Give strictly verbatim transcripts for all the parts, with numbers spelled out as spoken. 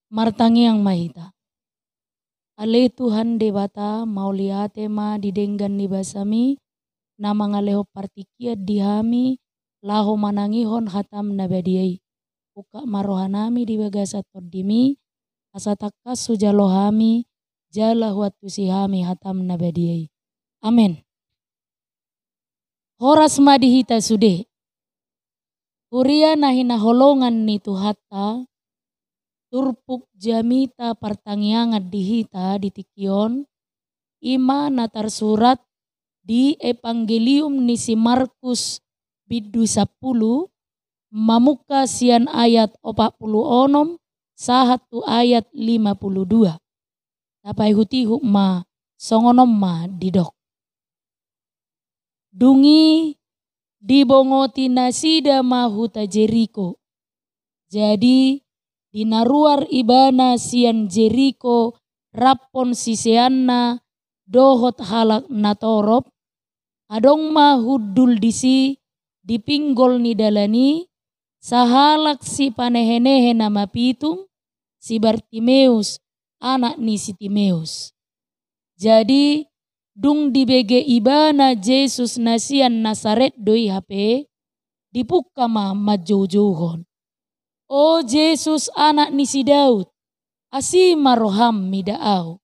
Martangiang ma hita. Ale Tuhan Debata, mauliate ma di denggan ni basaMi, na mangalehon partingkian di hami, laho manangihon hataM na badia i. Ungkap ma rohanami di bagasan TondiMi, asa tangkas hujalo hami, jala huantusi hami hataM na badia i. Amen. Horas ma di hita sude. Huria na hinaholongan ni Tuhanta, turpuk jamita partangiangan di hita di tingki on, i ma na tarsurat di Evangelium ni si Markus bindu sampulu, mamungka sian ayat opat pulu onom sahat tu ayat lima pulu dua. Tapaihut-ihut ma, songon on ma didok. Dung i dibongoti nasida ma huta Jeriko. Jadi, di na ruar Ibana sian Jeriko raphon siseanna dohot halak na torop, adong ma hundul disi di pinggol ni dalan i, sahalak sipanehe-nehe na mapitung, si Bartimeus, anak ni si Timeus. Jadi, dung dibege ibana Jesus na sian Nasaret do i hape, dipungka ma manjoujouhon. O Jesus, anak ni si Daud, asi ma roham mida ahu.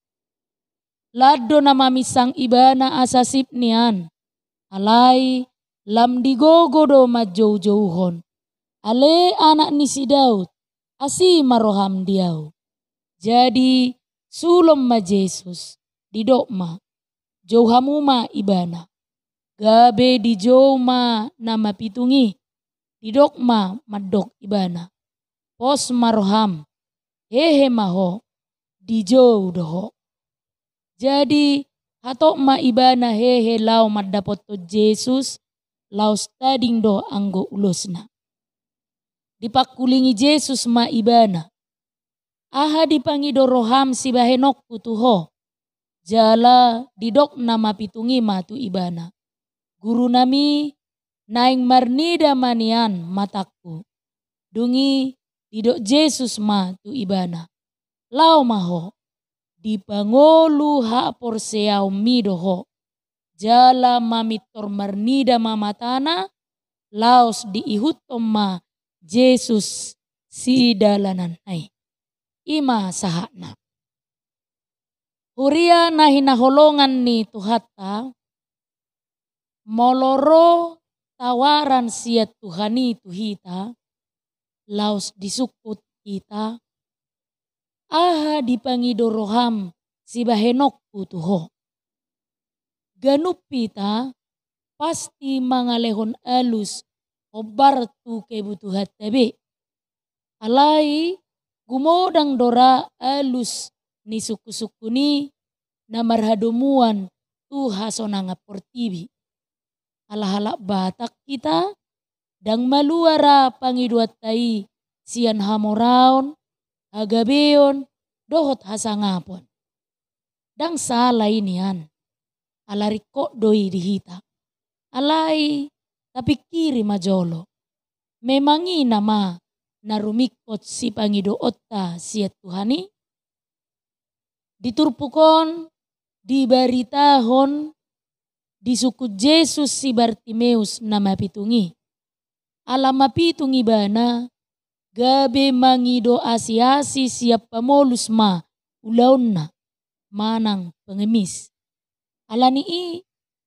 Lan do na maminsang ibana asa sip nian, alai lam digogo do manjoujouhon. Ale anak ni si Daud, asi ma roham di ahu. Jadi, sulon ma Jesus, didok ma, jou hamu ma ibana. Gabe dijou ma na mapitung i, didok ma mandok ibana, pos ma roham, hehe ma ho, dijou do ho. Jadi, hatop ma ibana hehe laho mandapothon Jesus, laos tading do anggo ulosna. Dipangkulingi Jesus ma ibana, aha dipangido roham sibahenonku tu ho? Jala didok na mapitung i ma tu ibana, gurunami, naeng marnida ma nian matangku. Dung i didok Jesus ma tu ibana, laho ma ho, dipangolu haporseaonmi do ho. Jala mamintor marnida ma matana, laos diihuthon ma Jesus sidalananna i. I ma sahatna. Huria na hinaholongan ni Tuhanta, molo ro tawaran sian Tuhan i tu hita, laos disungkun hita, aha dipangido roham sibahenonku tu ho? Ganup hita pasti mangalehon alus hombar tu kebutuhanta be. Alai gumodang do ra alus ni sungkun-sungkun i na marhadomuan tu hasonangan portibi. Ala halak Batak hita, ndang malua ra pangidoanta i sian hamoraon, hagabeon, dohot hasangapon. Ndang sala i nian, ala ringkot do i di hita. Alai tapingkiri ma jolo, memang i nama na rumingkot sipangidoonta sian Tuhan i? Di turpuk on dibaritahon disungkun Jesus si Bartimeus na mapitung i. Ala mapitung ibana, gabe mangido asi-asi sian pamolus ma ulaonna manang pengemis. Ala ni i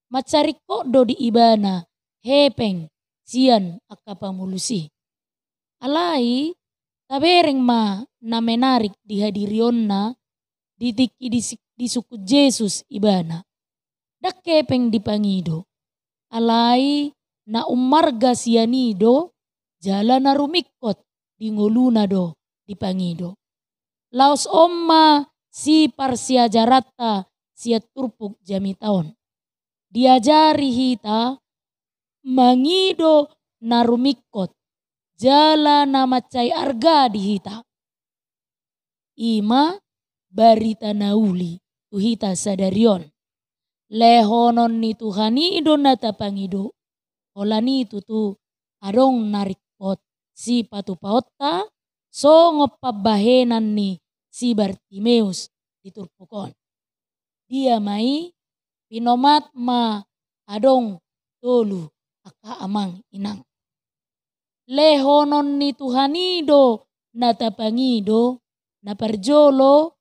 mansai ringkot do di ibana hepeng sian angka pamolus i. Alai tabereng ma na menarik di hadirionna di tingki di, disungkun Jesus ibana. Ndang hepeng dipangido. Alai na ummarga sian i do jala na rumingkot di ngoluna do dipangido. Laos on ma siparsiajaranta sian turpuk jamita on. Diajari hita mangido na rumingkot jala na mansai arga di hita. I ma barita na uli tu hita sadari on. Lehonon ni Tuhan i do na tapangido. Holan i tutu adong na ringkot sipatupaonta songon pambahenan ni si Bartimeus di turpuk on. Dia ma i? Pinomat ma adong tolu, angka amang inang. Lehonon ni Tuhan i do na tapangido, na parjolo,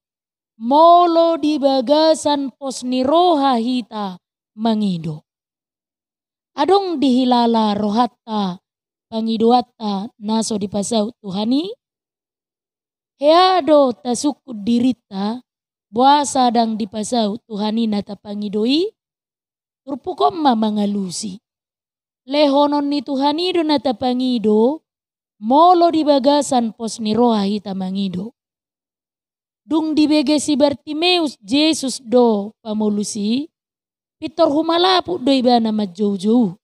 molo di bagasan pos ni roha hita mangido. Adong dihilala rohanta pangidoanta na so dipasaut Tuhan i? Hea do tasungkun dirinta, boasa ndang dipasaut Tuhan i na tapangido i? Turpuk on ma mangalusi. Lehonon ni Tuhan i do na tapangido, molo di bagasan pos ni roha hita mangido. Dung dibege si Bartimeus Jesus do pamolus i, pintor humalaput do ibana manjoujou: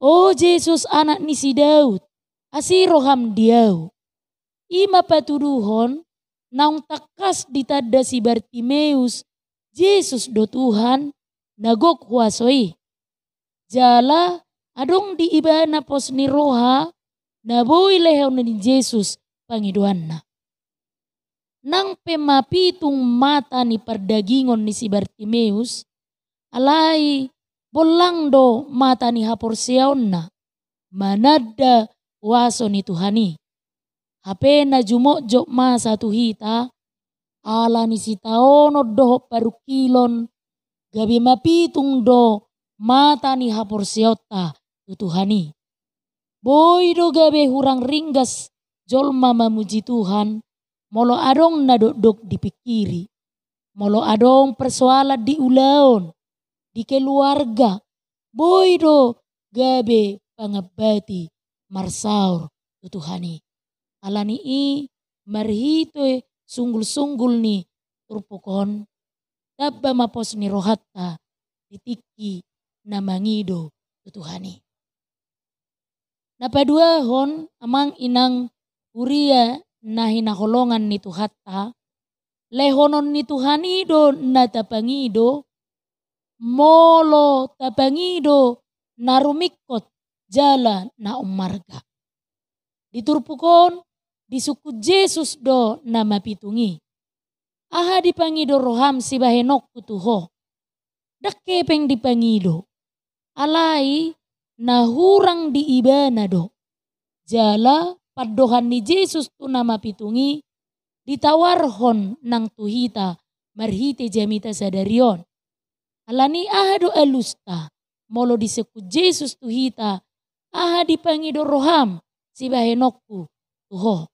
O Jesus, Anak ni si Daud, asi roham di ahu. I ma patuduhon, naung tangkas ditanda si Bartimeus, Jesus do Tuhan, na gok huaso i. Jala adong di ibana pos ni roha, na boi lehonon ni Jesus pangidoanna. Nang pe mapitung mata ni pardagingon ni si Bartimeus, alai bollang do mata ni haporseaonna mananda huaso ni Tuhan i. Hape na jumotjot masa tu hita, ala ni sitaonon dohot parungkilon, gabe mapitung do mata ni haporseaonta tu Tuhan i. Boi do gabe hurang ringgas jolma mamuji Tuhan, molo adong na dokdok dipingkiri, molo adong persoalan di ulaon, di keluarga, boi do gabe pangambati marsaor tu Tuhan i. Ala ni i, marhite sunggul-sunggul ni turpuk on, tamba ma pos ni rohanta di tingki na mangido tu Tuhan i. Na paduahon, amang inang huria na hinaholongan ni Tuhanta, lehonon ni Tuhan i do na tapangido, molo tapangido na rumingkot jala na ummarga. Di turpuk on, disungkun Jesus do na mapitung i: Aha dipangido roham sibahenonku tu ho? Ndang hepeng dipangido, alai na hurang di ibana do. Jala pandohan ni Jesus tu na mapitung i ditawarhon nang tu hita marhite jamita sadari on. Ala ni i, aha do alusta molo disungkun Jesus tu hita: Aha dipangido roham sibahenonku tu ho?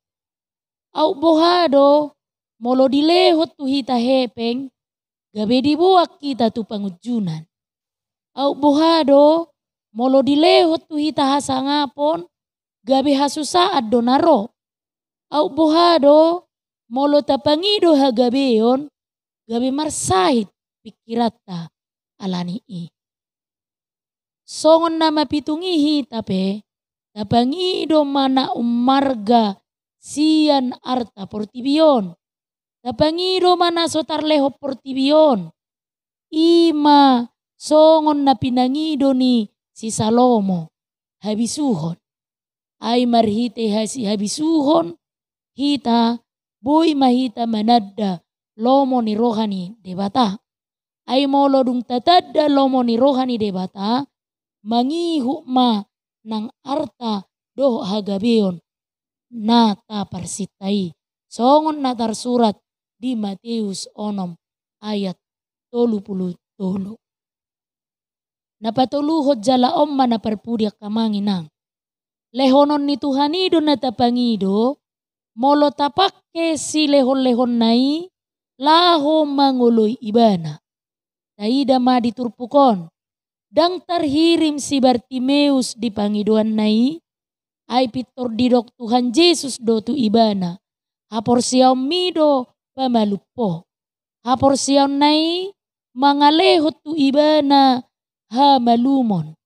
Aut boha do molo dilehon tu hita hepeng, gabe diboan hita tu pangunjunan? Aut boha do molo dilehon tu hita hasangapon, gabe hasusaan do na ro? Aut boha do molo tapangido hagabeon, gabe marsahit pingkiranta ala ni i? Songon na mapitung i hita pe, tapangido ma na ummarga sian arta portibi on. Tapangido ma na so tarlehon portibi on. I ma songon na pinangido ni si Salomo, habisuhon. Ai marhite hasi habisuhon hita, boi ma hita mananda lomo ni roha ni Debata. Ai molo dung tatanda lomo ni roha ni Debata, mangihut ma nang arta dohot hagabeon na taparsinta i, songon na tarsurat di Mateus onom ayat tolu pulu tolu. Na patoluhon jala on ma na parpudi, angka amang inang. Lehonon ni Tuhan i do na tapangido, molo tapangke silehonlehonna i laho mangoloi Ibana. Taida ma di turpuk on, ndang tarhirim si Bartimeus di pangidoanna i, ai pintor didok Tuhan Jesus do tu ibana: Haporseaonmi do pamalum ho. Haporseaonna i mangalehon tu ibana hamalumon.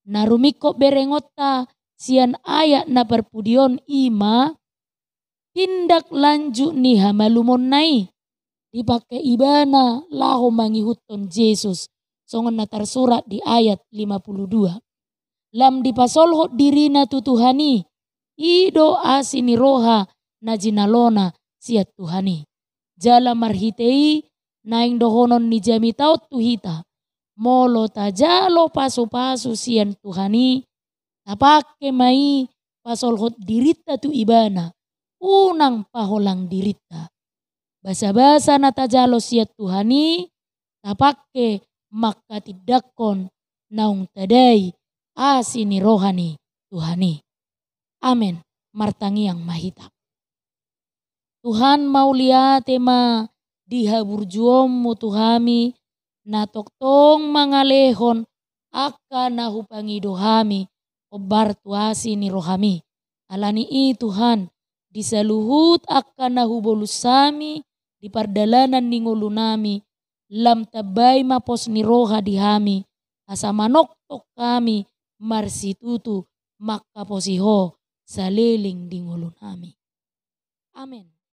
Na rumingkot berengonta sian ayat na parpudi on i ma tindak lanjut ni hamalumonna i dipangke ibana laho mangihuthon Jesus, songon na tarsurat di ayat lima pulu dua. Lam dipasolhot dirina tu Tuhan i, i do asi ni roha na jinalona sian Tuhan i. Jala marhite i naeng dohonon ni jamita on tu hita, molo tajalo pasupasu sian Tuhan i, tapangke ma i pasolhot dirinta tu Ibana, unang paholang dirinta. Basabasa na tajalo sian Tuhan i tapangke mangkatindangkon naung tadai asi ni roha ni Tuhan i. Amen. Martangiang ma hita. Tuhan, mauliate ma di haburjuonmu tu hami, na tongtong mangalehon angka na hupangido hami, hombar tu asi ni rohami. Alani i Tuhan, di saluhut angka na hubolus hami di pardalanan ni ngolunami, lam tambai ma pos ni roha di hami, asa manongtong hami marsitutu mangkaposi Ho saleleng di ngolunami. Amen.